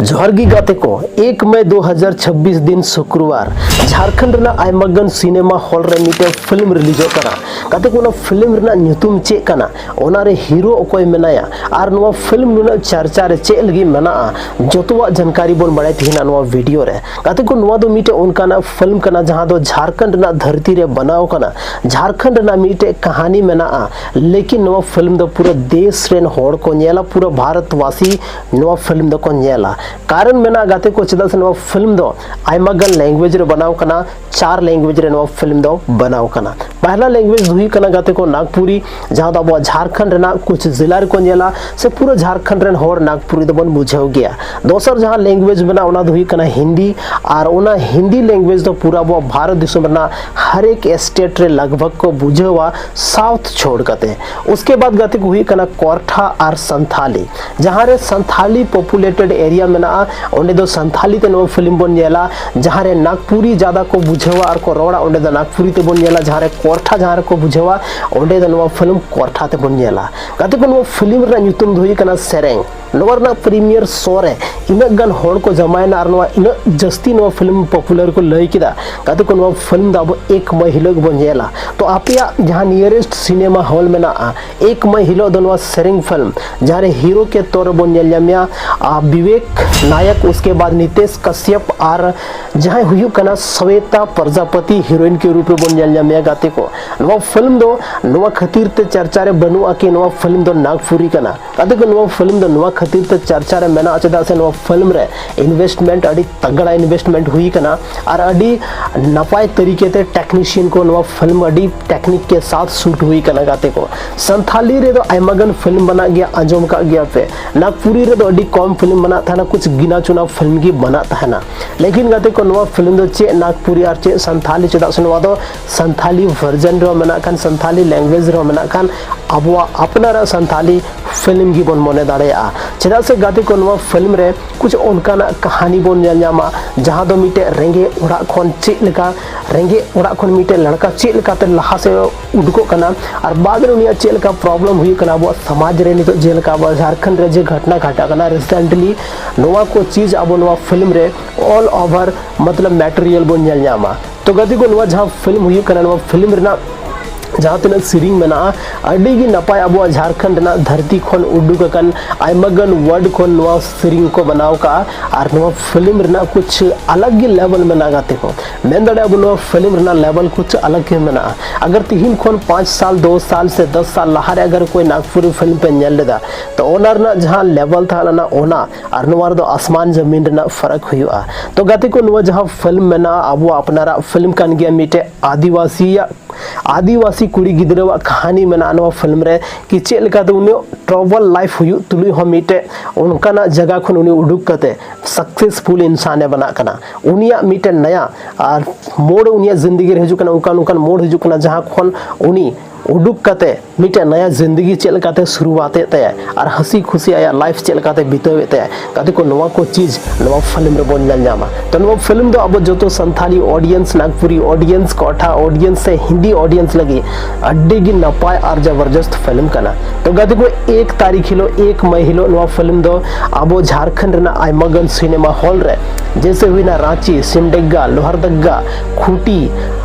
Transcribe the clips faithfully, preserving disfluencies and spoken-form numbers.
ᱡᱚᱦᱟᱨ ᱜᱮ ᱜᱟᱛᱮ ᱠᱚ, ᱮᱠ ᱢᱟᱭ ᱫᱩ ᱦᱟᱡᱟᱨ ᱪᱷᱟᱵᱵᱤᱥ ᱫᱤᱱ ᱥᱩᱠᱨᱵᱟᱨ ᱡᱷᱟᱲᱠᱷᱚᱸᱰ ᱨᱮᱱᱟᱜ ᱟᱭᱢᱟ ᱜᱟᱱ ᱥᱤᱱᱮᱢᱟ ᱦᱚᱞ ᱨᱮ ᱢᱤᱫᱴᱮᱱ ᱯᱷᱤᱞᱢ ᱨᱤᱞᱤᱡᱚᱜ ᱠᱟᱱᱟ᱾ ᱜᱟᱛᱮ ᱠᱚ, ᱚᱱᱟ ᱯᱷᱤᱞᱢ ᱨᱮᱱᱟᱜ ᱧᱩᱛᱩᱢ ᱪᱮᱫ ᱠᱟᱱᱟ, ᱚᱱᱟ ᱨᱮ ᱦᱤᱨᱳ ᱚᱠᱚᱭ ᱢᱮᱱᱟᱭᱟ ᱟᱨ ᱱᱚᱣᱟ ᱯᱷᱤᱞᱢ ᱱᱩᱱᱟᱹᱜ ᱪᱟᱨᱪᱟ ᱨᱮ ᱪᱮᱫ ᱞᱟᱹᱜᱤᱫ ᱢᱮᱱᱟᱜᱼᱟ, ᱡᱚᱛᱚᱣᱟᱜ ᱡᱟᱱᱠᱟᱨᱤ ᱵᱚᱱ ᱵᱟᱲᱟᱭ ᱛᱟᱦᱮᱱᱟ ᱱᱚᱣᱟ ᱵᱷᱤᱰᱤᱭᱳ ᱨᱮ᱾ ᱜᱟᱛᱮ ᱠᱚ, ᱱᱚᱣᱟ ᱫᱚ ᱢᱤᱫᱴᱮᱱ ᱚᱱᱠᱟᱱᱟᱜ ᱯᱷᱤᱞᱢ ᱠᱟᱱᱟ ᱡᱟᱦᱟᱸ ᱫᱚ ᱡᱷᱟᱲᱠᱷᱚᱸᱰ ᱨᱮᱱᱟᱜ ᱫᱷᱟᱹᱨᱛᱤ ᱨᱮ ᱵᱮᱱᱟᱣ ᱠᱟᱱᱟ, ᱡᱷᱟᱲᱠᱷᱚᱸᱰ ᱨᱮᱱᱟᱜ ᱢᱤᱫᱴᱮᱡ ᱠᱟᱹᱦᱱᱤ ᱢᱮᱱᱟᱜᱼᱟ, ᱞᱮᱠᱤᱱ ᱱᱚᱣᱟ ᱯᱷᱤᱞᱢ ᱫᱚ ᱯᱩᱨᱟᱹ ᱫᱮᱥ ᱨᱮᱱ ᱦᱚᱲ ᱠᱚ ᱧᱮᱞᱟ, ᱯᱩᱨᱟᱹ ᱵᱷᱟᱨᱚᱛ ᱵᱟᱥᱤ ᱱᱚᱣᱟ ᱯᱷᱤᱞᱢ ᱫᱚᱠᱚ ᱧᱮᱞᱟ᱾ ᱠᱟᱨᱚᱱ ᱢᱮᱱᱟᱜᱼᱟ ᱜᱟᱛᱮ ᱠᱚ, ᱪᱮᱫᱟᱜ ᱥᱮ ᱱᱚᱣᱟ ᱯᱷᱤᱞᱢ ᱫᱚ ᱟᱭᱢᱟ ᱜᱟᱱ ᱞᱮᱝᱜᱩᱭᱮᱡᱽ ᱨᱮ ᱵᱮᱱᱟᱣ ᱠᱟᱱᱟ, ᱪᱟᱨ ᱞᱮᱝᱜᱩᱭᱮᱡᱽ ᱨᱮ ᱱᱚᱣᱟ ᱯᱷᱤᱞᱢ ᱫᱚ ᱵᱮᱱᱟᱣ ᱠᱟᱱᱟ᱾ ᱯᱟᱦᱞᱟ ᱞᱮᱝᱜᱩᱭᱮᱡᱽ ᱫᱚ ᱦᱩᱭᱩᱜ ᱠᱟᱱᱟ ᱜᱟᱛᱮ ᱠᱚ ᱱᱟᱜᱽᱯᱩᱨᱤ, ᱡᱟᱦᱟᱸ ᱫᱚ ᱟᱵᱚᱣᱟᱜ ᱡᱷᱟᱲᱠᱷᱚᱸᱰ ᱨᱮᱱᱟᱜ ᱠᱩᱪ ᱡᱮᱞᱟ ᱨᱮᱠᱚ ᱧᱮᱞᱟ, ᱥᱮ ᱯᱩᱨᱟᱹ ᱡᱷᱟᱲᱠᱷᱚᱸᱰ ᱨᱮᱱ ᱦᱚᱲ ᱱᱟᱜᱽᱯᱩᱨᱤ ᱫᱚᱵᱚᱱ ᱵᱩᱡᱷᱟᱹᱣ ᱜᱮᱭᱟ᱾ ᱫᱚᱥᱟᱨ ᱡᱟᱦᱟᱸ ᱞᱮᱝᱜᱩᱭᱮᱡᱽ ᱢᱮᱱᱟᱜᱼᱟ, ᱚᱱᱟ ᱫᱚ ᱦᱩᱭᱩᱜ ᱠᱟᱱᱟ ᱦᱤᱱᱫᱤ, ᱟᱨ ᱚᱱᱟ ᱦᱤᱱᱫᱤ ᱞᱮᱝᱜᱩᱭᱮᱡᱽ ᱫᱚ ᱯᱩᱨᱟᱹ ᱟᱵᱚᱣᱟᱜ ᱵᱷᱟᱨᱚᱛ ᱫᱤᱥᱚᱢ ᱨᱮᱱᱟᱜ ᱦᱟᱨ ᱮᱠ ᱥᱴᱮᱴ ᱨᱮ ᱞᱟᱜᱽ ᱵᱷᱟᱜᱽ ᱠᱚ ᱵᱩᱡᱷᱟᱹᱣᱟ, ᱥᱟᱣᱩᱛᱷ ᱪᱷᱳᱲ ᱠᱟᱛᱮ᱾ ᱩᱥᱠᱮ ᱵᱟᱫ ᱜᱟᱛᱮ ᱠᱚ ᱦᱩᱭᱩᱜ ᱠᱟᱱᱟ ᱠᱚᱨᱴᱷᱟ ᱟᱨ ᱥᱟᱱᱛᱷᱟᱞᱤ, ᱡᱟᱦᱟᱸ ᱨᱮ ᱥᱟᱱᱛᱷᱟᱞᱤ ᱯᱚᱯᱩᱞᱮᱴᱮᱰ ᱮᱨᱤᱭᱟ ᱢᱮᱱᱟᱜᱼᱟ, ᱚᱸᱰᱮ ᱫᱚ ᱥᱟᱱᱛᱷᱟᱞᱤ ᱛᱮ ᱱᱚᱣᱟ ᱯᱷᱤᱞᱢ ᱵᱚᱱ ᱧᱮᱞᱟ᱾ ᱡᱟᱦᱟᱸ ᱨᱮ ᱱᱟᱜᱽᱯᱩᱨᱤ ᱡᱟᱫᱟ ᱠᱚ ᱵᱩᱡᱷᱟᱹᱣᱟ ᱟᱨ ᱠᱚ ᱨᱚᱲᱟ, ᱚᱸᱰᱮ ᱫᱚ ᱱᱟᱜᱽᱯᱩᱨᱤ ᱛᱮᱵᱚᱱ ᱧᱮᱞᱟ᱾ ᱡᱟᱦᱟᱸ ᱨᱮ ᱠᱚᱨᱴᱷᱟ ᱡᱟᱦᱟᱸ ᱨᱮᱠᱚ ᱵᱩᱡᱷᱟᱹᱣᱟ, ᱚᱸᱰᱮ ᱫᱚ ᱱᱚᱣᱟ ᱯᱷᱤᱞᱢ ᱠᱚᱨᱴᱷᱟ ᱛᱮᱵᱚᱱ ᱧᱮᱞᱟ᱾ ᱜᱟᱛᱮ ᱠᱚ, ᱱᱚᱣᱟ ᱯᱷᱤᱞᱢ ᱨᱮᱱᱟᱜ ᱧᱩᱛᱩᱢ ᱫᱚ ᱦᱩᱭᱩᱜ ᱠᱟᱱᱟ ᱥᱮᱨᱮᱧ᱾ ᱱᱚᱣᱟ ᱨᱮᱱᱟᱜ ᱯᱨᱤᱢᱤᱭᱟᱨ ᱥᱳ ᱨᱮ ᱤᱱᱟᱹᱜ ᱜᱟᱱ ᱦᱚᱲ ᱠᱚ ᱡᱟᱢᱟᱭᱮᱱᱟ ᱟᱨ ᱱᱚᱣᱟ ᱤᱱᱟᱹᱜ ᱡᱟᱹᱥᱛᱤ ᱱᱚᱣᱟ ᱯᱷᱤᱞᱢ ᱯᱚᱯᱩᱞᱟᱨ ᱠᱚ ᱞᱟᱹᱭ ᱠᱮᱫᱟ᱾ ᱜᱟᱛᱮ ᱠᱚ, ᱱᱚᱣᱟ ᱯᱷᱤᱞᱢ ᱫᱚ ᱟᱵᱚ ᱮᱠ ᱢᱟᱭ ᱦᱤᱞᱳᱜ ᱜᱮᱵᱚᱱ ᱧᱮᱞᱟ᱾ ᱛᱚ ᱟᱯᱮᱭᱟᱜ ᱡᱟᱦᱟᱸ ᱱᱤᱭᱟᱨᱮᱥᱴ ᱥᱤᱱᱮᱢᱟ ᱦᱚᱞ ᱢᱮᱱᱟᱜᱼᱟ, ᱮᱠ ᱢᱟᱭ ᱦᱤᱞᱳᱜ ᱫᱚ ᱱᱚᱣᱟ ᱥᱮᱨᱮᱧ ᱯᱷᱤᱞᱢ, ᱡᱟᱦᱟᱸ ᱨᱮ ᱦᱤᱨᱳ ᱠᱮ ᱛᱚᱨ ᱨᱮᱵᱚᱱ ᱧᱮᱞ ᱧᱟᱢᱮᱭᱟ, ᱟ, ᱵᱤᱵᱮᱠ ᱱᱟᱭᱚᱠ, ᱩᱥᱠᱮ ᱵᱟᱫ ᱱᱤᱛᱮᱥ ᱠᱟᱥᱭᱟᱯ ᱟᱨ ᱡᱟᱦᱟᱸᱭ ᱦᱩᱭᱩᱜ ᱠᱟᱱᱟ ᱥᱣᱮᱛᱟ ᱯᱨᱟᱡᱟᱯᱚᱛᱤ ᱦᱤᱨᱳᱭᱤᱱ ᱠᱮ ᱨᱩᱯ ᱨᱮᱵᱚᱱ ᱧᱮᱞ ᱧᱟᱢᱮᱭᱟ᱾ ᱜᱟᱛᱮ ᱠᱚ, ᱱᱚᱣᱟ ᱯᱷᱤᱞᱢ ᱫᱚ ᱱᱚᱣᱟ ᱠᱷᱟᱹᱛᱤᱨ ᱛᱮ ᱪᱟᱨᱪᱟ ᱨᱮ ᱵᱟᱹᱱᱩᱜᱼᱟ ᱠᱤ ᱱᱚᱣᱟ ᱯᱷᱤᱞᱢ ᱫᱚ ᱱᱟᱜᱽᱯᱩᱨᱤ ᱠᱟᱱᱟ᱾ ᱜᱟᱛᱮ ᱠᱚ, ᱱᱚᱣᱟ ᱯᱷᱤᱞᱢ ᱫᱚ ᱱᱚᱣᱟ ᱠᱷᱟᱹᱛᱤᱨ ᱛᱮ ᱪᱟᱨᱪᱟ ᱨᱮ ᱢᱮᱱᱟᱜᱼᱟ, ᱪᱮᱫᱟᱜ ᱥᱮ ᱱᱚᱣᱟ ᱯᱷᱤᱞᱢ ᱨᱮ ᱤᱱᱵᱷᱮᱥᱴᱢᱮᱱᱴ ᱟᱹᱰᱤ ᱛᱟᱜᱲᱟ ᱤᱱᱵᱷᱮᱥᱴᱢᱮᱱᱴ ᱦᱩᱭ ᱠᱟᱱᱟ ᱟᱨ ᱟᱹᱰᱤ ᱱᱟᱯᱟᱭ ᱛᱟᱹᱨᱤᱠᱟ ᱛᱮ ᱴᱮᱠᱱᱤᱥᱤᱭᱟᱱ ᱠᱚ ᱱᱚᱣᱟ ᱯᱷᱤᱞᱢ ᱟᱹᱰᱤ ᱴᱮᱠᱱᱤᱠ ᱠᱮ ᱥᱟᱛ ᱥᱩᱴ ᱦᱩᱭ ᱠᱟᱱᱟ᱾ ᱜᱟᱛᱮ ᱠᱚ, ᱥᱟᱱᱛᱷᱟᱞᱤ ᱨᱮᱫᱚ ᱟᱭᱢᱟ ᱜᱟᱱ ᱯᱷᱤᱞᱢ ᱵᱮᱱᱟᱜ ᱜᱮᱭᱟ, ᱟᱸᱡᱚᱢ ᱠᱟᱜ ᱜᱮᱭᱟ ᱯᱮ᱾ ᱱᱟᱜᱽᱯᱩᱨᱤ ᱨᱮᱫᱚ ᱟᱹᱰᱤ ᱠᱚᱢ ᱯᱷᱤᱞᱢ ᱵᱮᱱᱟᱜ ᱛᱟᱦᱮᱱᱟ, ᱠᱩᱪ ᱜᱤᱱᱟ ᱪᱩᱱᱟ ᱯᱷᱤᱞᱢ ᱜᱮ ᱵᱮᱱᱟᱜ ᱛᱟᱦᱮᱱᱟ᱾ ᱞᱮᱠᱤᱱ ᱜᱟᱛᱮ ᱠᱚ, ᱱᱚᱣᱟ ᱯᱷᱤᱞᱢ ᱫᱚ ᱪᱮᱫ ᱱᱟᱜᱽᱯᱩᱨᱤ ᱟᱨ ᱪᱮᱫ ᱥᱟᱱᱛᱷᱟᱞᱤ, ᱪᱮᱫᱟᱜ ᱥᱮ ᱱᱚᱣᱟ ᱫᱚ ᱥᱟᱱᱛᱷᱟᱞᱤ ᱵᱷᱟᱨᱡᱟᱱ ᱨᱮᱦᱚᱸ ᱢᱮᱱᱟᱜ ᱠᱷᱟᱱ, ᱥᱟᱱᱛᱷᱟᱞᱤ ᱞᱮᱝᱜᱩᱭᱮᱡᱽ ᱨᱮᱦᱚᱸ ᱢᱮᱱᱟᱜ ᱠᱷᱟᱱ, ᱟᱵᱚᱣᱟᱜ ᱟᱯᱱᱟᱨᱟᱜ ᱥᱟᱱᱛᱟᱞᱤ ᱯᱷᱤᱞᱢ ᱜᱮᱵᱚᱱ ᱢᱚᱱᱮ ᱫᱟᱲᱮᱭᱟᱜᱼᱟ᱾ ᱪᱮᱫᱟᱜ ᱥᱮ ᱜᱟᱛᱮ ᱠᱚ, ᱱᱚᱣᱟ ᱯᱷᱤᱞᱢ ᱨᱮ ᱠᱩᱪ ᱚᱱᱠᱟᱱᱟᱜ ᱠᱟᱹᱦᱱᱤ ᱵᱚᱱ ᱧᱮᱞ ᱧᱟᱢᱟ, ᱡᱟᱦᱟᱸ ᱫᱚ ᱢᱤᱫᱴᱮᱡ ᱨᱮᱸᱜᱮᱡ ᱚᱲᱟᱜ ᱠᱷᱚᱱ ᱪᱮᱫ ᱞᱮᱠᱟ, ᱨᱮᱸᱜᱮᱡ ᱚᱲᱟᱜ ᱠᱷᱚᱱ ᱢᱤᱫᱴᱮᱡ ᱞᱟᱲᱠᱟ ᱪᱮᱫ ᱞᱮᱠᱟᱛᱮ ᱞᱟᱦᱟ ᱥᱮᱫ ᱩᱰᱩᱠᱚᱜ ᱠᱟᱱᱟ, ᱟᱨ ᱵᱟᱫᱽ ᱨᱮ ᱩᱱᱤᱭᱟᱜ ᱪᱮᱫ ᱞᱮᱠᱟ ᱯᱨᱚᱵᱞᱮᱢ ᱦᱩᱭᱩᱜ ᱠᱟᱱᱟ ᱟᱵᱚᱣᱟᱜ ᱥᱚᱢᱟᱡᱽ ᱨᱮ᱾ ᱱᱤᱛᱚᱜ ᱡᱮᱞᱮᱠᱟ ᱟᱵᱚᱣᱟᱜ ᱡᱷᱟᱲᱠᱷᱚᱸᱰ ᱨᱮ ᱡᱮ ᱜᱷᱚᱴᱱᱟ ᱜᱷᱟᱴᱟᱜ ᱠᱟᱱᱟ recently, ᱱᱚᱣᱟ ᱠᱚ ᱪᱤᱡᱽ ᱟᱵᱚ ᱱᱚᱣᱟ ᱯᱷᱤᱞᱢ ᱨᱮ all over ᱢᱚᱛᱞᱚᱵ ᱢᱮᱴᱮᱨᱤᱭᱟᱞ ᱵᱚᱱ ᱧᱮᱞ ᱧᱟᱢᱟ᱾ ᱛᱚ ᱜᱟᱛᱮ ᱠᱚ, ᱱᱚᱣᱟ ᱡᱟᱦᱟᱸ ᱯᱷᱤᱞᱢ ᱦᱩᱭᱩᱜ ᱠᱟᱱᱟ, ᱱᱚᱣᱟ ᱯᱷᱤᱞᱢ ᱨᱮᱱᱟᱜ ᱡᱟᱦᱟᱸ ᱛᱤᱱᱟᱹᱜ ᱥᱮᱨᱮᱧ ᱢᱮᱱᱟᱜᱼᱟ, ᱟᱹᱰᱤ ᱜᱮ ᱱᱟᱯᱟᱭ᱾ ᱟᱵᱚᱣᱟᱜ ᱡᱷᱟᱲᱠᱷᱚᱸᱰ ᱨᱮᱱᱟᱜ ᱫᱷᱟᱹᱨᱛᱤ ᱠᱷᱚᱱ ᱩᱰᱩᱠ ᱟᱠᱟᱱ ᱟᱭᱢᱟ ᱜᱟᱱ ᱣᱟᱨᱰ ᱠᱷᱚᱱ ᱱᱚᱣᱟ ᱥᱮᱨᱮᱧ ᱠᱚ ᱵᱮᱱᱟᱣ ᱠᱟᱜᱼᱟ, ᱟᱨ ᱱᱚᱣᱟ ᱯᱷᱤᱞᱢ ᱨᱮᱱᱟᱜ ᱠᱩᱪ ᱟᱞᱟᱜᱽ ᱜᱮ ᱞᱮᱵᱮᱞ ᱢᱮᱱᱟᱜᱼᱟ ᱜᱟᱛᱮ ᱠᱚ᱾ ᱢᱮᱱ ᱫᱟᱲᱮᱭᱟᱜᱼᱟ ᱵᱚᱱ, ᱱᱚᱣᱟ ᱯᱷᱤᱞᱢ ᱨᱮᱱᱟᱜ ᱞᱮᱵᱮᱞ ᱠᱩᱪ ᱟᱞᱟᱜᱽ ᱜᱮ ᱢᱮᱱᱟᱜᱼᱟ᱾ ᱟᱜᱟᱨ ᱛᱤᱦᱤᱧ ᱠᱷᱚᱱ ᱯᱟᱸᱪ ᱥᱟᱞ, ᱫᱚᱥ ᱥᱟᱞ ᱥᱮ ᱫᱚᱥ ᱥᱟᱞ ᱞᱟᱦᱟ ᱨᱮ ᱟᱜᱟᱨ ᱠᱚᱭ ᱱᱟᱜᱽᱯᱩᱨᱤ ᱯᱷᱤᱞᱢ ᱯᱮ ᱧᱮᱞ ᱞᱮᱫᱟ, ᱛᱚ ᱚᱱᱟ ᱨᱮᱱᱟᱜ ᱡᱟᱦᱟᱸ ᱞᱮᱵᱮᱞ ᱛᱟᱦᱮᱸ ᱞᱮᱱᱟ, ᱚᱱᱟ ᱟᱨ ᱱᱚᱣᱟ ᱨᱮᱫᱚ ᱟᱥᱢᱟᱱ ᱡᱟᱢᱤᱱ ᱨᱮᱱᱟᱜ ᱯᱷᱟᱨᱟᱠ ᱦᱩᱭᱩᱜᱼᱟ᱾ ᱛᱚ ᱜᱟᱛᱮ ᱠᱚ, ᱱᱚᱣᱟ ᱡᱟᱦᱟᱸ ᱯᱷᱤᱞᱢ ᱢᱮᱱᱟᱜᱼᱟ, ᱟᱵᱚᱣᱟᱜ ᱟᱯᱱᱟᱨᱟᱜ ᱯᱷᱤᱞᱢ ᱠᱟᱱ ᱜᱮᱭᱟ, ᱢᱤᱫᱴᱮᱡ ᱟᱹᱫᱤᱵᱟᱹᱥᱤᱭᱟᱜ, ᱟᱹᱫᱤᱵᱟᱹᱥᱤ ᱠᱩᱲᱤ ᱜᱤᱫᱽᱨᱟᱹᱣᱟᱜ ᱠᱟᱹᱦᱱᱤ ᱢᱮᱱᱟᱜᱼᱟ ᱱᱚᱣᱟ ᱯᱷᱤᱞᱢ ᱨᱮ, ᱠᱤ ᱪᱮᱫ ᱞᱮᱠᱟᱛᱮ ᱩᱱᱤᱭᱟᱜ ᱴᱨᱟᱵᱚᱞ ᱞᱟᱭᱤᱯᱷ ᱦᱩᱭᱩᱜ ᱛᱩᱞᱩᱡ ᱦᱚᱸ ᱢᱤᱫᱴᱮᱡ ᱚᱱᱠᱟᱱᱟᱜ ᱡᱟᱭᱜᱟ ᱠᱷᱚᱱ ᱩᱱᱤ ᱩᱰᱩᱠ ᱠᱟᱛᱮ ᱥᱟᱠᱥᱮᱥᱯᱷᱩᱞ ᱤᱱᱥᱟᱱᱮ ᱵᱮᱱᱟᱜ ᱠᱟᱱᱟ᱾ ᱩᱱᱤᱭᱟᱜ ᱢᱤᱫᱴᱮᱱ ᱱᱟᱭᱟ ᱟᱨ ᱢᱳᱲ ᱩᱱᱤᱭᱟᱜ ᱡᱤᱱᱫᱮᱜᱤ ᱨᱮ ᱦᱤᱡᱩᱜ ᱠᱟᱱᱟ, ᱚᱱᱠᱟᱱ ᱚᱱᱠᱟᱱ ᱢᱳᱲ ᱦᱤᱡᱩᱜ ᱠᱟᱱᱟ, ᱡᱟᱦᱟᱸ ᱠᱷᱚᱱ ᱩᱱᱤ ᱩᱰᱩᱠ ᱠᱟᱛᱮ ᱢᱤᱫᱴᱮᱱ ᱱᱟᱭᱟ ᱡᱤᱱᱫᱮᱜᱤ ᱪᱮᱫ ᱞᱮᱠᱟᱛᱮ ᱥᱩᱨᱩᱣᱟᱛ ᱮᱫ ᱛᱟᱭᱟ ᱟᱨ ᱦᱟᱹᱥᱤ ᱠᱷᱩᱥᱤ ᱟᱭᱟᱜ ᱞᱟᱭᱤᱯᱷ ᱪᱮᱫ ᱞᱮᱠᱟᱛᱮ ᱵᱤᱛᱟᱹᱣ ᱮᱫ ᱛᱟᱭᱟ᱾ ᱜᱟᱛᱮ ᱠᱚ, ᱱᱚᱣᱟ ᱠᱚ ᱪᱤᱡᱽ ᱱᱚᱣᱟ ᱯᱷᱤᱞᱢ ᱨᱮᱵᱚᱱ ᱧᱮᱞ ᱧᱟᱢᱟ᱾ ᱛᱚ ᱱᱚᱣᱟ ᱯᱷᱤᱞᱢ ᱫᱚ ᱟᱵᱚ ᱡᱚᱛᱚ Santali audience, Nagpuri audience, ᱠᱚᱴᱷᱟ audience ᱥᱮ ᱦᱤᱱᱫᱤ ᱚᱰᱤᱭᱮᱱᱥ ᱞᱟᱹᱜᱤᱫ ᱟᱹᱰᱤ ᱜᱮ ᱱᱟᱯᱟᱭ ᱟᱨ ᱡᱚᱵᱚᱨᱡᱚᱥᱛ ᱯᱷᱤᱞᱢ ᱠᱟᱱᱟ᱾ ᱛᱚ ᱜᱟᱛᱮ ᱠᱚ, ᱮᱠ ᱛᱟᱹᱨᱤᱠᱷ ᱦᱤᱞᱳᱜ, ᱮᱠ ᱢᱟᱹᱭ ᱦᱤᱞᱳᱜ ᱱᱚᱣᱟ ᱯᱷᱤᱞᱢ ᱫᱚ ᱟᱵᱚ ᱡᱷᱟᱲᱠᱷᱚᱸᱰ ᱨᱮᱱᱟᱜ ᱟᱭᱢᱟ ᱜᱟᱱ ᱥᱤᱱᱮᱢᱟ ᱦᱚᱞ ᱨᱮ, ᱡᱮᱭᱥᱮ ᱦᱩᱭᱱᱟ ᱨᱟᱸᱪᱤ, ᱥᱤᱢᱰᱮᱜᱟ, ᱞᱳᱦᱟᱨᱫᱟᱜᱟ, ᱠᱷᱩᱸᱴᱤ,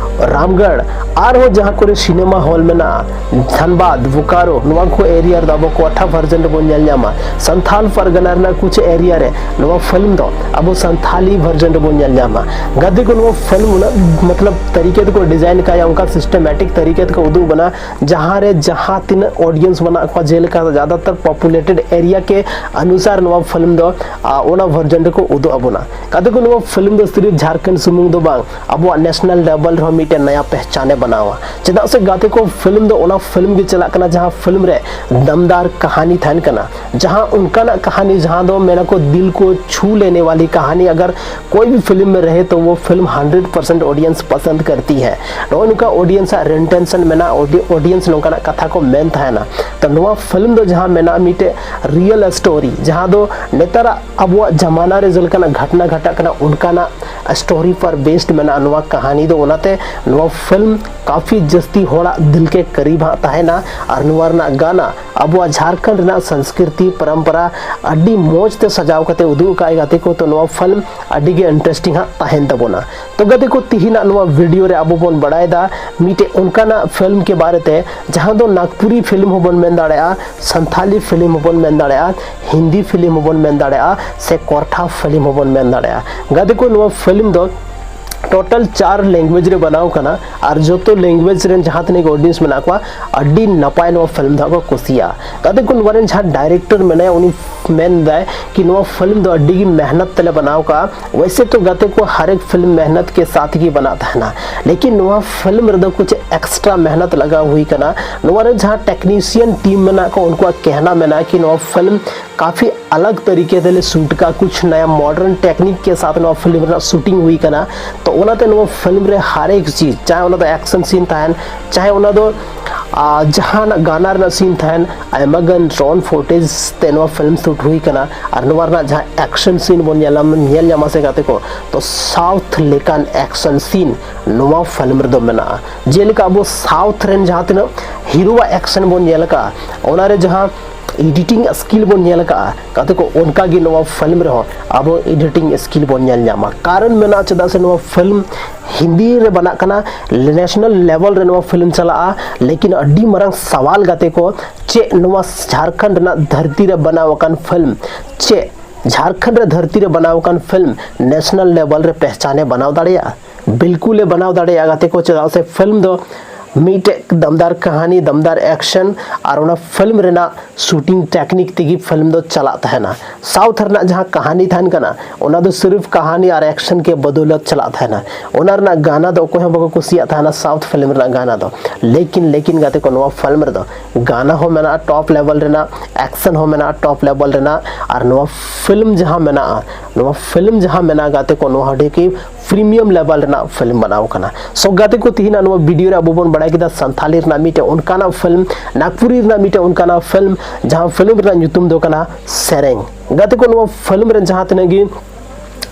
ᱨᱟᱢᱜᱚᱲ, ᱟᱨᱦᱚᱸ ᱡᱟᱦᱟᱸ ᱠᱚᱨᱮ ᱥᱤᱱᱮᱢᱟ ᱦᱚᱞ ᱢᱮᱱᱟᱜᱼᱟ, ᱫᱷᱟᱱᱵᱟᱫᱽ, ᱵᱳᱠᱟᱨᱳ, ᱱᱚᱣᱟ ᱠᱚ ᱮᱨᱤᱭᱟ ᱨᱮᱫᱚ ᱟᱵᱚ ᱠᱚᱴᱷᱟ ᱵᱷᱟᱨᱡᱚᱱ ᱨᱮᱵᱚᱱ ᱧᱮᱞ ᱧᱟᱢᱟ᱾ ᱥᱟᱱᱛᱷᱟᱞ ᱯᱟᱨᱜᱟᱱᱟ ᱨᱮᱱᱟᱜ ᱠᱩᱪ ᱮᱨᱤᱭᱟ ᱨᱮ ᱱᱚᱣᱟ ᱯᱷᱤᱞᱢ ᱫᱚ ᱟᱵᱚ ᱥᱟᱱᱛᱷᱟᱞᱤ ᱵᱷᱟᱨᱡᱚᱱ ᱨᱮᱵᱚᱱ ᱧᱮᱞ ᱧᱟᱢᱟ᱾ ᱜᱟᱛᱮ ᱠᱚ, ᱱᱚᱣᱟ ᱯᱷᱤᱞᱢ ᱩᱱᱟᱹᱜ ᱢᱚᱛᱞᱚᱵ ᱛᱟᱹᱨᱤᱠᱟ ᱛᱮᱠᱚ ᱰᱤᱡᱟᱭᱤᱱ ᱠᱟᱜᱼᱟ, ᱚᱱᱠᱟ ᱥᱤᱥᱴᱮᱢᱮᱴᱤᱠ ᱛᱟᱹᱨᱤᱠᱟ ᱛᱮᱠᱚ ᱩᱫᱩᱜ ᱵᱚᱱᱟ, ᱡᱟᱦᱟᱸ ᱨᱮ ᱡᱟᱦᱟᱸ ᱛᱤᱱᱟᱹᱜ ᱚᱰᱤᱭᱮᱱᱥ ᱢᱮᱱᱟᱜ ᱠᱚᱣᱟ, ᱡᱮᱞᱮᱠᱟ ᱡᱟᱫᱟᱛᱟᱨ ᱯᱚᱯᱩᱞᱮᱴᱮᱰ ᱮᱨᱤᱭᱟ ᱠᱮ ᱚᱱᱩᱥᱟᱨ ᱱᱚᱣᱟ ᱯᱷᱤᱞᱢ ᱫᱚ, ᱟ, ᱚᱱᱟ ᱵᱷᱟᱨᱡᱚᱱ ᱨᱮᱠᱚ ᱩᱫᱩᱜ ᱟᱵᱚᱱᱟ᱾ ᱜᱟᱛᱮ ᱠᱚ, ᱱᱚᱣᱟ ᱯᱷᱤᱞᱢ ᱫᱚ ᱥᱤᱨᱤᱯ ᱡᱷᱟᱲᱠᱷᱚᱸᱰ ᱥᱩᱢᱩᱝ ᱫᱚ ᱵᱟᱝ, ᱟᱵᱚᱣᱟᱜ ᱱᱮᱥᱱᱟᱞ ᱞᱮᱵᱮᱞ ᱨᱮᱦᱚᱸ ᱢᱤᱫᱴᱮᱱ ᱱᱟᱭᱟ ᱯᱮᱦᱪᱟᱱᱮ ᱵᱮᱱᱟᱣᱟ᱾ ᱪᱮᱫᱟᱜ ᱥᱮ ᱜᱟᱛᱮ ᱠᱚ, ᱯᱷᱤᱞᱢ ᱫᱚ ᱚᱱᱟ ᱯᱷᱤᱞᱢ ᱜᱮ ᱪᱟᱞᱟᱜ ᱠᱟᱱᱟ ᱡᱟᱦᱟᱸ ᱯᱷᱤᱞᱢ ᱨᱮ ᱫᱟᱢᱫᱟᱨ ᱠᱟᱹᱦᱟᱱᱤ ᱛᱟᱦᱮᱱ ᱠᱟᱱᱟ, ᱡᱟᱦᱟᱸ ᱚᱱᱠᱟᱱᱟᱜ ᱠᱟᱹᱦᱟᱱᱤ ᱡᱟᱦᱟᱸ ᱫᱚ ᱢᱮᱱᱟᱠᱚ ᱫᱤᱞ ᱠᱚ ᱪᱷᱩ ᱞᱮᱱᱮ ᱣᱟᱞᱤ ᱠᱟᱹᱦᱟᱱᱤ ᱟᱜᱟᱨ ᱠᱳᱭ ᱵᱷᱤ ᱯᱷᱤᱞᱢ ᱢᱮ ᱨᱮᱦᱮ ᱛᱚ ᱣᱳ ᱯᱷᱤᱞᱢ ᱦᱟᱱᱰᱨᱮᱰ ᱯᱟᱨᱥᱮᱱᱴ ᱚᱰᱤᱭᱮᱱᱥ ᱯᱟᱥᱟᱱᱫ ᱠᱟᱨᱛᱤ ᱦᱮ᱾ ᱱᱚᱜᱼᱚᱭ ᱱᱚᱝᱠᱟ ᱚᱰᱤᱭᱮᱱᱥ ᱟᱜ ᱨᱮᱱᱴᱮᱱᱥᱚᱱ ᱢᱮᱱᱟᱜᱼᱟ, ᱚᱰᱤᱭᱮᱱᱥ ᱱᱚᱝᱠᱟᱱᱟᱜ ᱠᱟᱛᱷᱟ ᱠᱚ ᱢᱮᱱ ᱛᱟᱦᱮᱱᱟ᱾ ᱛᱚ ᱱᱚᱣᱟ ᱯᱷᱤᱞᱢ ᱫᱚ ᱡᱟᱦᱟᱸ ᱢᱮᱱᱟᱜᱼᱟ ᱢᱤᱫᱴᱮᱡ ᱨᱤᱭᱮᱞ ᱥᱴᱳᱨᱤ, ᱡᱟᱦᱟᱸ ᱫᱚ ᱱᱮᱛᱟᱨᱟᱜ ᱟᱵᱚᱣᱟᱜ ᱡᱟᱢᱟᱱᱟ ᱨᱮ ᱡᱮᱞᱮᱠᱟᱱᱟᱜ ᱜᱷᱟᱴᱱᱟ ᱜᱷᱟᱴᱟᱜ ᱠᱟᱱᱟ ᱚᱱᱠᱟᱱᱟᱜ ᱥᱴᱳᱨᱤ ᱯᱟᱨ ᱵᱮᱥᱰ ᱢᱮᱱᱟᱜᱼᱟ ᱱᱚᱣᱟ ᱠᱟᱹᱦᱟᱱᱤ ᱫᱚ᱾ ᱚᱱᱟᱛᱮ ᱱᱚᱣᱟ ᱯᱷᱤᱞᱢ ᱠᱟᱯᱷᱤ ᱡᱟᱹᱥᱛᱤ ᱦᱚᱲᱟᱜ ᱫᱤᱞ ᱠᱮ ᱠᱟᱨᱤᱵ ᱦᱟᱸᱜ ᱛᱟᱦᱮᱱᱟ᱾ ᱟᱨ ᱱᱚᱣᱟ ᱨᱮᱱᱟᱜ ᱜᱟᱱᱟ ᱟᱵᱚᱣᱟᱜ ᱡᱷᱟᱲᱠᱷᱚᱸᱰ ᱨᱮᱱᱟᱜ ᱥᱚᱝᱥᱠᱨᱤᱛᱤ ᱯᱚᱨᱚᱢᱯᱚᱨᱟ ᱟᱹᱰᱤ ᱢᱚᱡᱽ ᱛᱮ ᱥᱟᱡᱟᱣ ᱠᱟᱛᱮ ᱩᱫᱩᱜ ᱟᱠᱟᱫ ᱜᱟᱛᱮ ᱠᱚ᱾ ᱛᱚ ᱱᱚᱣᱟ ᱯᱷᱤᱞᱢ ᱟᱹᱰᱤ ᱜᱮ ᱤᱱᱴᱟᱨᱮᱥᱴᱤᱝ ᱦᱟᱸᱜ ᱛᱟᱦᱮᱱ ᱛᱟᱵᱚᱱᱟ᱾ ᱛᱚ ᱜᱟᱛᱮ ᱠᱚ, ᱛᱤᱦᱤᱧᱟᱜ ᱱᱚᱣᱟ ᱵᱷᱤᱰᱤᱭᱳ ᱨᱮ ᱟᱵᱚ ᱵᱚᱱ ᱵᱟᱲᱟᱭᱮᱫᱟ ᱢᱤᱫᱴᱮᱡ ᱚᱱᱠᱟᱱᱟᱜ ᱯᱷᱤᱞᱢ ᱠᱮ ᱵᱟᱨᱮ ᱛᱮ ᱡᱟᱦᱟᱸ ᱫᱚ ᱱᱟᱜᱽᱯᱩᱨᱤ ᱯᱷᱤᱞᱢ ᱦᱚᱸᱵᱚᱱ ᱢᱮᱱ ᱫᱟᱲᱮᱭᱟᱜᱼᱟ, ᱥᱟᱱᱛᱷᱟᱞᱤ ᱯᱷᱤᱞᱢ ᱦᱚᱸᱵᱚᱱ ᱢᱮᱱ ᱫᱟᱲᱮᱭᱟᱜᱼᱟ, ᱦᱤᱱᱫᱤ ᱯᱷᱤᱞᱢ ᱦᱚᱸᱵᱚᱱ ᱢᱮᱱ ᱫᱟᱲᱮᱭᱟᱜᱼᱟ, ᱥᱮ ᱠᱚᱨᱴᱷᱟ ᱯᱷᱤᱞᱢ ᱦᱚᱸᱵᱚᱱ ᱢᱮᱱ ᱫᱟᱲᱮᱭᱟᱜᱼᱟ᱾ ᱜᱟᱛᱮ ᱠᱚ, ᱱᱚᱣᱟ ᱯᱷᱤᱞᱢ ᱫᱚ ᱴᱳᱴᱟᱞ ᱪᱟᱨ ᱞᱮᱝᱜᱩᱭᱮᱡᱽ ᱨᱮ ᱵᱮᱱᱟᱣ ᱠᱟᱱᱟ᱾ ᱟᱨ ᱡᱚᱛᱚ ᱞᱮᱝᱜᱩᱭᱮᱡᱽ ᱨᱮᱱ ᱡᱟᱦᱟᱸ ᱛᱤᱱᱟᱹᱜ ᱜᱮ ᱚᱰᱤᱭᱮᱱᱥ ᱢᱮᱱᱟᱜ ᱠᱚᱣᱟ, ᱟᱹᱰᱤ ᱱᱟᱯᱟᱭ ᱱᱚᱣᱟ ᱯᱷᱤᱞᱢ ᱫᱚ ᱦᱟᱸᱜ ᱠᱚ ᱠᱩᱥᱤᱭᱟᱜᱼᱟ᱾ ᱜᱟᱛᱮ ᱠᱚ, ᱱᱚᱣᱟ ᱨᱮᱱ ᱡᱟᱦᱟᱸ ᱰᱟᱭᱨᱮᱠᱴᱚᱨ ᱢᱮᱱᱟᱭᱟ, ᱩᱱᱤ ᱢᱮᱱᱫᱟᱭ ᱠᱤ ᱱᱚᱣᱟ ᱯᱷᱤᱞᱢ ᱫᱚ ᱟᱹᱰᱤ ᱜᱮ ᱢᱮᱦᱱᱚᱛ ᱛᱮᱞᱮ ᱵᱮᱱᱟᱣ ᱠᱟᱜᱼᱟ᱾ ᱣᱮᱥᱮ ᱛᱚ ᱜᱟᱛᱮ ᱠᱚ, ᱦᱟᱨ ᱮᱠ ᱯᱷᱤᱞᱢ ᱢᱮᱦᱱᱚᱛ ᱠᱮ ᱥᱟᱛᱷ ᱜᱮ ᱵᱟᱱᱟ ᱛᱟᱦᱮᱱᱟ, ᱞᱮᱠᱤᱱ ᱱᱚᱣᱟ ᱯᱷᱤᱞᱢ ᱨᱮᱫᱚ ᱠᱩᱪ ᱮᱠᱥᱴᱨᱟ ᱢᱮᱦᱱᱚᱛ ᱞᱟᱜᱟᱣ ᱦᱩᱭ ᱠᱟᱱᱟ᱾ ᱱᱚᱣᱟ ᱨᱮ ᱡᱟᱦᱟᱸ ᱴᱮᱠᱱᱤᱥᱤᱭᱟᱱ ᱴᱤᱢ ᱢᱮᱱᱟᱜ ᱠᱚ, ᱩᱱᱠᱩᱣᱟᱜ ᱠᱮᱦᱱᱟ ᱢᱮᱱᱟᱜᱼᱟ ᱠᱤ ᱱᱚᱣᱟ ᱯᱷᱤᱞᱢ ᱠᱟᱯᱷᱤ ᱟᱞᱟᱜᱽ ᱛᱟᱨᱤᱠᱮ ᱛᱮᱞᱮ ᱥᱩᱴ ᱠᱟᱜᱼᱟ, ᱠᱩᱪ ᱱᱟᱭᱟ ᱢᱚᱰᱟᱨᱱ ᱴᱮᱠᱱᱤᱠ ᱠᱮ ᱥᱟᱛᱷ ᱱᱚᱣᱟ ᱯᱷᱤᱞᱢ ᱨᱮᱱᱟᱜ ᱥᱩᱴᱤᱝ ᱦᱩᱭ ᱠᱟᱱᱟ᱾ ᱛᱚ ᱚᱱᱟᱛᱮ ᱱᱚᱣᱟ ᱯᱷᱤᱞᱢ ᱨᱮ ᱦᱟᱨ ᱮᱠ ᱪᱤᱡᱽ, ᱪᱟᱦᱮ ᱚᱱᱟ ᱫᱚ ᱮᱠᱥᱚᱱ ᱥᱤᱱ ᱛᱟᱦᱮᱱ, ᱪᱟᱦᱮ ᱚᱱᱟ ᱫᱚ ᱟᱨ ᱡᱟᱦᱟᱱᱟᱜ ᱜᱟᱱᱟ ᱨᱮᱱᱟᱜ ᱥᱤᱱ ᱛᱟᱦᱮᱱ, ᱟᱭᱢᱟ ᱜᱟᱱ ᱰᱨᱳᱱ ᱯᱷᱩᱴᱮᱡᱽ ᱛᱮ ᱱᱚᱣᱟ ᱯᱷᱤᱞᱢ ᱥᱩᱴ ᱦᱩᱭ ᱠᱟᱱᱟ᱾ ᱟᱨ ᱱᱚᱣᱟ ᱨᱮᱱᱟᱜ ᱡᱟᱦᱟᱸ ᱮᱠᱥᱚᱱ ᱥᱤᱱ ᱵᱚᱱ ᱧᱮᱞᱟ, ᱧᱮᱞ ᱧᱟᱢᱟ ᱥᱮ ᱜᱟᱛᱮ ᱠᱚ, ᱛᱚ ᱥᱟᱣᱩᱛᱷ ᱞᱮᱠᱟᱱ ᱮᱠᱥᱚᱱ ᱥᱤᱱ ᱱᱚᱣᱟ ᱯᱷᱤᱞᱢ ᱨᱮᱫᱚ ᱢᱮᱱᱟᱜᱼᱟ᱾ ᱡᱮᱞᱮᱠᱟ ᱟᱵᱚ ᱥᱟᱣᱩᱛᱷ ᱨᱮᱱ ᱡᱟᱦᱟᱸ ᱛᱤᱱᱟᱹᱜ ᱦᱤᱨᱳᱣᱟᱜ ᱮᱠᱥᱚᱱ ᱵᱚᱱ ᱧᱮᱞ ᱟᱠᱟᱫᱼᱟ, ᱚᱱᱟᱨᱮ ᱡᱟᱦᱟᱸ ᱮᱰᱤᱴᱤᱝ ᱥᱠᱤᱞ ᱵᱚᱱ ᱧᱮᱞ ᱟᱠᱟᱫᱼᱟ ᱜᱟᱛᱮ ᱠᱚ, ᱚᱱᱠᱟᱜᱮ ᱱᱚᱣᱟ ᱯᱷᱤᱞᱢ ᱨᱮᱦᱚᱸ ᱟᱵᱚ ᱮᱰᱤᱴᱤᱝ ᱥᱠᱤᱞ ᱵᱚᱱ ᱧᱮᱞ ᱧᱟᱢᱟ᱾ ᱠᱟᱨᱚᱱ ᱢᱮᱱᱟᱜᱼᱟ, ᱪᱮᱫᱟᱜ ᱥᱮ ᱱᱚᱣᱟ ᱯᱷᱤᱞᱢ ᱦᱤᱱᱫᱤ ᱨᱮ ᱵᱮᱱᱟᱜ ᱠᱟᱱᱟ, ᱱᱮᱥᱱᱟᱞ ᱞᱮᱵᱮᱞ ᱨᱮ ᱱᱚᱣᱟ ᱯᱷᱤᱞᱢ ᱪᱟᱞᱟᱜᱼᱟ᱾ ᱞᱮᱠᱤᱱ ᱟᱹᱰᱤ ᱢᱟᱨᱟᱝ ᱥᱟᱣᱟᱞ ᱜᱟᱛᱮ ᱠᱚ, ᱪᱮᱫ ᱱᱚᱣᱟ ᱡᱷᱟᱲᱠᱷᱚᱸᱰ ᱨᱮᱱᱟᱜ ᱫᱷᱟᱹᱨᱛᱤ ᱨᱮ ᱵᱮᱱᱟᱣ ᱟᱠᱟᱱ ᱯᱷᱤᱞᱢ, ᱪᱮᱫ ᱡᱷᱟᱲᱠᱷᱚᱸᱰ ᱨᱮ ᱫᱷᱟᱹᱨᱛᱤ ᱨᱮ ᱵᱮᱱᱟᱣ ᱟᱠᱟᱱ ᱯᱷᱤᱞᱢ ᱱᱮᱥᱱᱟᱞ ᱞᱮᱵᱮᱞ ᱨᱮ ᱯᱮᱦᱪᱟᱱᱮ ᱵᱮᱱᱟᱣ ᱫᱟᱲᱮᱭᱟᱜᱼᱟ? ᱵᱤᱞᱠᱩᱞᱮ ᱵᱮᱱᱟᱣ ᱫᱟᱲᱮᱭᱟᱜᱼᱟ ᱜᱟᱛᱮ ᱠᱚ, ᱪᱮᱫᱟᱜ ᱥᱮ ᱯᱷᱤᱞᱢ ᱫᱚ ᱢᱤᱫᱴᱮᱡ ᱫᱟᱢᱫᱟᱨ ᱠᱟᱹᱦᱱᱤ, ᱫᱟᱢᱫᱟᱨ ᱮᱠᱥᱮᱱ ᱟᱨ ᱚᱱᱟ ᱯᱷᱤᱞᱢ ᱨᱮᱱᱟᱜ ᱥᱩᱴᱤᱝ ᱴᱮᱠᱱᱤᱠ ᱛᱮᱜᱮ ᱯᱷᱤᱞᱢ ᱫᱚ ᱪᱟᱞᱟᱜ ᱛᱟᱦᱮᱱᱟ᱾ ᱥᱟᱣᱩᱛᱷ ᱨᱮᱱᱟᱜ ᱡᱟᱦᱟᱸ ᱠᱟᱹᱦᱱᱤ ᱛᱟᱦᱮᱱ ᱠᱟᱱᱟ, ᱚᱱᱟ ᱫᱚ ᱥᱤᱨᱤᱯ ᱠᱟᱹᱦᱱᱤ ᱟᱨ ᱮᱠᱥᱮᱱ ᱠᱮ ᱵᱚᱫᱚᱞᱚᱛ ᱪᱟᱞᱟᱜ ᱛᱟᱦᱮᱱᱟ᱾ ᱚᱱᱟ ᱨᱮᱱᱟᱜ ᱜᱟᱱᱟ ᱫᱚ ᱚᱠᱚᱭ ᱦᱚᱸ ᱵᱟᱠᱚ ᱠᱩᱥᱤᱭᱟᱜ ᱛᱟᱦᱮᱱᱟ, ᱥᱟᱣᱩᱛᱷ ᱯᱷᱤᱞᱢ ᱨᱮᱱᱟᱜ ᱜᱟᱱᱟ ᱫᱚ᱾ ᱞᱮᱠᱤᱱ ᱞᱮᱠᱤᱱ ᱜᱟᱛᱮ ᱠᱚ, ᱱᱚᱣᱟ ᱯᱷᱤᱞᱢ ᱨᱮᱫᱚ ᱜᱟᱱᱟ ᱦᱚᱸ ᱢᱮᱱᱟᱜᱼᱟ ᱴᱚᱯ ᱞᱮᱵᱮᱞ ᱨᱮᱱᱟᱜ, ᱮᱠᱥᱮᱱ ᱦᱚᱸ ᱢᱮᱱᱟᱜᱼᱟ ᱴᱚᱯ ᱞᱮᱵᱮᱞ ᱨᱮᱱᱟᱜ, ᱟᱨ ᱱᱚᱣᱟ ᱯᱷᱤᱞᱢ ᱡᱟᱦᱟᱸ ᱢᱮᱱᱟᱜᱼᱟ, ᱱᱚᱣᱟ ᱯᱷᱤᱞᱢ ᱡᱟᱦᱟᱸ ᱢᱮᱱᱟᱜᱼᱟ ᱜᱟᱛᱮ ᱠᱚ, ᱱᱚᱣᱟ ᱟᱹᱰᱤ ᱜᱮ ᱯᱨᱤᱢᱤᱭᱟᱢ ᱞᱮᱵᱮᱞ ᱨᱮᱱᱟᱜ ᱯᱷᱤᱞᱢ ᱵᱮᱱᱟᱣ ᱠᱟᱱᱟ᱾ ᱥᱚ ᱜᱟᱛᱮ ᱠᱚ, ᱛᱤᱦᱤᱧᱟᱜ ᱱᱚᱣᱟ ᱵᱷᱤᱰᱤᱭᱳ ᱨᱮ ᱟᱵᱚ ᱵᱚᱱ ᱵᱟᱲᱟᱭ ᱠᱮᱫᱟ ᱥᱟᱱᱛᱷᱟᱞᱤ ᱨᱮᱱᱟᱜ ᱢᱤᱫᱴᱮᱱ ᱚᱱᱠᱟᱱᱟᱜ ᱯᱷᱤᱞᱢ, ᱱᱟᱜᱽᱯᱩᱨᱤ ᱨᱮᱱᱟᱜ ᱢᱤᱫᱴᱮᱱ ᱚᱱᱠᱟᱱᱟᱜ ᱯᱷᱤᱞᱢ, ᱡᱟᱦᱟᱸ ᱯᱷᱤᱞᱢ ᱨᱮᱱᱟᱜ ᱧᱩᱛᱩᱢ ᱫᱚ ᱠᱟᱱᱟ ᱥᱮᱨᱮᱧ᱾ ᱜᱟᱛᱮ ᱠᱚ, ᱱᱚᱣᱟ ᱯᱷᱤᱞᱢ ᱨᱮ ᱡᱟᱦᱟᱸ ᱛᱤᱱᱟᱹᱜ ᱜᱮ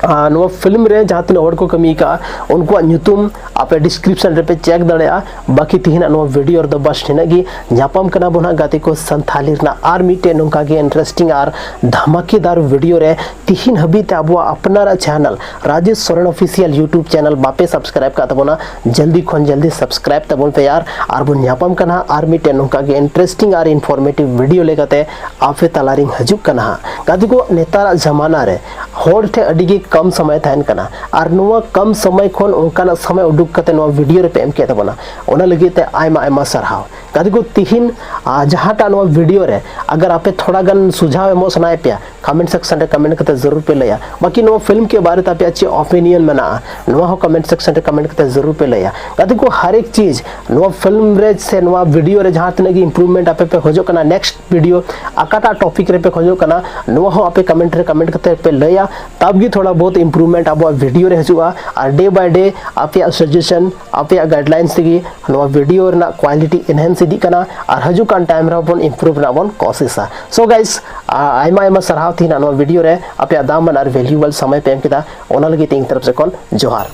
ᱟᱨ ᱱᱚᱣᱟ ᱯᱷᱤᱞᱢ ᱨᱮ ᱡᱟᱦᱟᱸ ᱛᱤᱱᱟᱹᱜ ᱦᱚᱲ ᱠᱚ ᱠᱟᱹᱢᱤ ᱟᱠᱟᱫᱼᱟ, ᱩᱱᱠᱩᱣᱟᱜ ᱧᱩᱛᱩᱢ ᱟᱯᱮ ᱰᱤᱥᱠᱨᱤᱯᱥᱚᱱ ᱨᱮᱯᱮ ᱪᱮᱠ ᱫᱟᱲᱮᱭᱟᱜᱼᱟ᱾ ᱵᱟᱹᱠᱤ ᱛᱮᱦᱮᱧᱟᱜ ᱱᱚᱣᱟ ᱵᱷᱤᱰᱤᱭᱳ ᱨᱮᱫᱚ ᱵᱟᱥ ᱱᱤᱱᱟᱹᱜ ᱜᱮ᱾ ᱧᱟᱯᱟᱢ ᱠᱟᱱᱟ ᱵᱚᱱ ᱦᱟᱸᱜ ᱜᱟᱛᱮ ᱠᱚ ᱥᱟᱱᱛᱷᱟᱞᱤ ᱨᱮᱱᱟᱜ ᱟᱨ ᱢᱤᱫᱴᱮᱱ ᱱᱚᱝᱠᱟ ᱜᱮ ᱤᱱᱴᱟᱨᱮᱥᱴᱤᱝ ᱟᱨ ᱫᱷᱟᱢᱟᱠᱮᱫᱟᱨ ᱵᱷᱤᱰᱤᱭᱳ ᱨᱮ᱾ ᱛᱤᱦᱤᱧ ᱦᱟᱹᱵᱤᱡ ᱛᱮ ᱟᱵᱚᱣᱟᱜ ᱟᱯᱱᱟᱨᱟᱜ channel Rajesh Soren official YouTube channel ᱵᱟᱯᱮ ᱥᱟᱵᱥᱠᱨᱟᱭᱤᱵ ᱠᱟᱜ ᱛᱟᱵᱚᱱᱟ, ᱡᱚᱞᱫᱤ ᱠᱷᱚᱱ ᱡᱚᱞᱫᱤ ᱥᱟᱵᱥᱠᱨᱟᱭᱤᱵ ᱛᱟᱵᱚᱱ ᱯᱮ ᱭᱟᱨ᱾ ᱟᱨ ᱵᱚᱱ ᱧᱟᱯᱟᱢ ᱠᱟᱱᱟ ᱦᱟᱸᱜ ᱟᱨ ᱢᱤᱫᱴᱮᱱ ᱱᱚᱝᱠᱟ ᱜᱮ ᱤᱱᱴᱟᱨᱮᱥᱴᱤᱝ ᱟᱨ ᱤᱱᱯᱷᱚᱨᱢᱮᱴᱤᱵᱷ ᱵᱷᱤᱰᱤᱭᱳ ᱞᱮᱠᱟᱛᱮ ᱟᱯᱮ ᱛᱟᱞᱟᱨᱤᱧ ᱦᱤᱡᱩᱜ ᱠᱟᱱᱟ ᱦᱟᱸᱜ᱾ ᱜᱟᱛᱮ ᱠᱚ, ᱱᱮᱛᱟᱨᱟᱜ ᱡᱟᱢᱟᱱᱟ ᱨᱮ ᱦᱚᱲ ᱴᱷᱮᱱ ᱟᱹᱰᱤ ᱜᱮ ᱠᱚᱢ ᱥᱚᱢᱚᱭ ᱛᱟᱦᱮᱱ ᱠᱟᱱᱟ, ᱟᱨ ᱱᱚᱣᱟ ᱠᱚᱢ ᱥᱚᱢᱚᱭ ᱠᱷᱚᱱ ᱚᱱᱠᱟᱱᱟᱜ ᱥᱚᱢᱚᱭ ᱩᱰᱩᱠ ᱠᱟᱛᱮ ᱱᱚᱣᱟ ᱵᱷᱤᱰᱤᱭᱳ ᱨᱮᱯᱮ ᱮᱢ ᱠᱮᱫ ᱛᱟᱵᱚᱱᱟ, ᱚᱱᱟ ᱞᱟᱹᱜᱤᱫ ᱛᱮ ᱟᱭᱢᱟ ᱟᱭᱢᱟ ᱥᱟᱨᱦᱟᱣ᱾ ᱜᱟᱛᱮ ᱠᱚ, ᱛᱤᱦᱤᱧ ᱟᱨ ᱡᱟᱦᱟᱸᱴᱟᱜ ᱱᱚᱣᱟ ᱵᱷᱤᱰᱤᱭᱳ ᱨᱮ ᱟᱜᱟᱨ ᱟᱯᱮ ᱛᱷᱚᱲᱟ ᱜᱟᱱ ᱥᱩᱡᱷᱟᱣ ᱮᱢᱚᱜ ᱥᱟᱱᱟᱭᱮᱫ ᱯᱮᱭᱟ, ᱠᱚᱢᱮᱱᱴ ᱥᱮᱠᱥᱚᱱ ᱨᱮ ᱠᱚᱢᱮᱱᱴ ᱠᱟᱛᱮ ᱡᱟᱹᱨᱩᱲ ᱯᱮ ᱞᱟᱹᱭᱟ᱾ ᱵᱟᱹᱠᱤ ᱱᱚᱣᱟ ᱯᱷᱤᱞᱢ ᱠᱮ ᱵᱟᱨᱮ ᱛᱮ ᱟᱯᱮᱭᱟᱜ ᱪᱮᱫ ᱚᱯᱤᱱᱤᱭᱚᱱ ᱢᱮᱱᱟᱜᱼᱟ, ᱱᱚᱣᱟ ᱦᱚᱸ ᱠᱚᱢᱮᱱᱴ ᱥᱮᱠᱥᱚᱱ ᱨᱮ ᱠᱚᱢᱮᱱᱴ ᱠᱟᱛᱮ ᱡᱟᱹᱨᱩᱲ ᱯᱮ ᱞᱟᱹᱭᱟ᱾ ᱜᱟᱛᱮ ᱠᱚ, ᱦᱟᱨ ᱮᱠ ᱪᱤᱡᱽ ᱱᱚᱣᱟ ᱯᱷᱤᱞᱢ ᱨᱮ ᱥᱮ ᱱᱚᱣᱟ ᱵᱷᱤᱰᱤᱭᱳ ᱨᱮ ᱡᱟᱦᱟᱸ ᱛᱤᱱᱟᱹᱜ ᱜᱮ ᱤᱢᱯᱨᱩᱵᱷᱢᱮᱱᱴ ᱟᱯᱮ ᱯᱮ ᱠᱷᱚᱡᱚᱜ ᱠᱟᱱᱟ, ᱱᱮᱠᱥᱴ ᱵᱷᱤᱰᱤᱭᱳ ᱚᱠᱟᱴᱟᱜ ᱴᱚᱯᱤᱠ ᱨᱮᱯᱮ ᱠᱷᱚᱡᱚᱜ ᱠᱟᱱᱟ, ᱱᱚᱣᱟ ᱦᱚᱸ ᱟᱯᱮ ᱠᱚᱢᱮᱱᱴ ᱨᱮ ᱠᱚᱢᱮᱱᱴ ᱠᱟᱛᱮ ᱯᱮ ᱞᱟᱹᱭᱟ᱾ ᱛᱟᱵ ᱜᱮ ᱛᱷᱚᱲᱟ ᱵᱚᱦᱩᱛ ᱤᱢᱯᱨᱩᱵᱷᱢᱮᱱᱴ ᱟᱵᱚᱣᱟᱜ ᱵᱷᱤᱰᱤᱭᱳ ᱨᱮ ᱦᱤᱡᱩᱜᱼᱟ᱾ ᱟᱨ ᱰᱮ ᱵᱟᱭ ᱰᱮ ᱟᱯᱮᱭᱟᱜ ᱥᱟᱡᱮᱥᱚᱱ, ᱟᱯᱮᱭᱟᱜ ᱜᱟᱭᱤᱰᱞᱟᱭᱤᱱᱥ ᱛᱮᱜᱮ ᱱᱚᱣᱟ ᱵᱷᱤᱰᱤᱭᱳ ᱨᱮᱱᱟᱜ ᱠᱣᱟᱞᱤᱴᱤ ᱮᱱᱦᱮᱱᱥ ᱤᱫᱤᱜ ᱠᱟᱱᱟ, ᱟᱨ ᱦᱤᱡᱩᱜ ᱠᱟᱱ ᱴᱟᱭᱤᱢ ᱨᱮᱦᱚᱸ ᱵᱚᱱ ᱤᱢᱯᱨᱩᱵᱷ ᱨᱮᱱᱟᱜ ᱵᱚᱱ ᱠᱳᱥᱤᱥᱟ᱾ ᱥᱳ ᱜᱟᱭᱤᱥ, ᱟᱭᱢᱟ ᱟᱭᱢᱟ ᱥᱟᱨᱦᱟᱣ ᱛᱮᱦᱮᱧᱟᱜ ᱱᱚᱣᱟ ᱵᱷᱤᱰᱤᱭᱳ ᱨᱮ ᱟᱯᱮᱭᱟᱜ ᱫᱟᱢᱟᱱ ᱟᱨ ᱵᱷᱮᱞᱩᱭᱮᱵᱚᱞ ᱥᱚᱢᱚᱭ ᱯᱮ ᱮᱢ ᱠᱮᱫᱟ, ᱚᱱᱟ ᱞᱟᱹᱜᱤᱫ ᱛᱮ ᱤᱧ ᱛᱚᱨᱚᱯ ᱥᱮᱫ ᱠᱷᱚᱱ ᱡᱚᱦᱟᱨ᱾